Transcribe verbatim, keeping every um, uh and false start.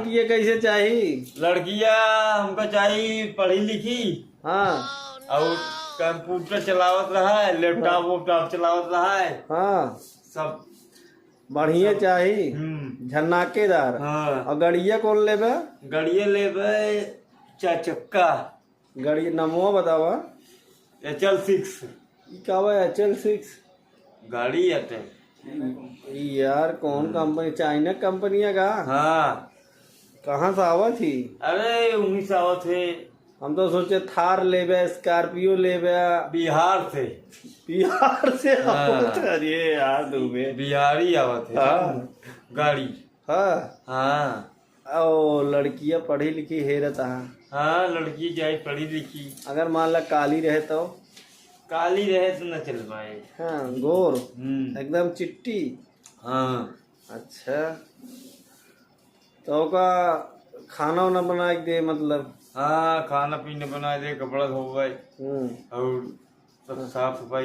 ये कैसे चाही? लड़किया हमका चाही पढ़ी लिखी। हाँ। और कंप्यूटर चलावत रहा है, लैपटॉप वैपटॉप चलावत रहा है। हाँ। सब बढ़िया सब। चाही। हम्म। झनाकेदार। हाँ। और गड़िया कौन लेबे? गड़िया लेबे चार चक्का। गड़िया नमवा बतावा। HL six। ई का बा HL six? गाड़ी हटे। ई यार कौन हम्म। कंपनी? चाइना कंपनी है का? हाँ। कहाँ से आवत ही? अरे उन्हीं से आवत है। हम तो सोचे थार लेबे, स्कॉर्पियो लेबे। बिहार से। बिहार से हाँ। आवत? अरे यार दुबे। बिहारी आवत है। हाँ। गाड़ी। हाँ। हाँ। ओ लड़किया पढ़ी लिखी हेरत हा। हाँ, लड़की जाए पढ़ी लिखी। अगर मान ला काली रहे तो? काली रहे तो न चल पाए। हाँ, गोर। हम्म। एकदम चिट्टी। हाँ। अच्छा, तो ओका खाना वाना बना के दे, मतलब? हाँ, खाना पीना बना दे, कपड़ा धोवे। हम्म। और सब साफ सफाई।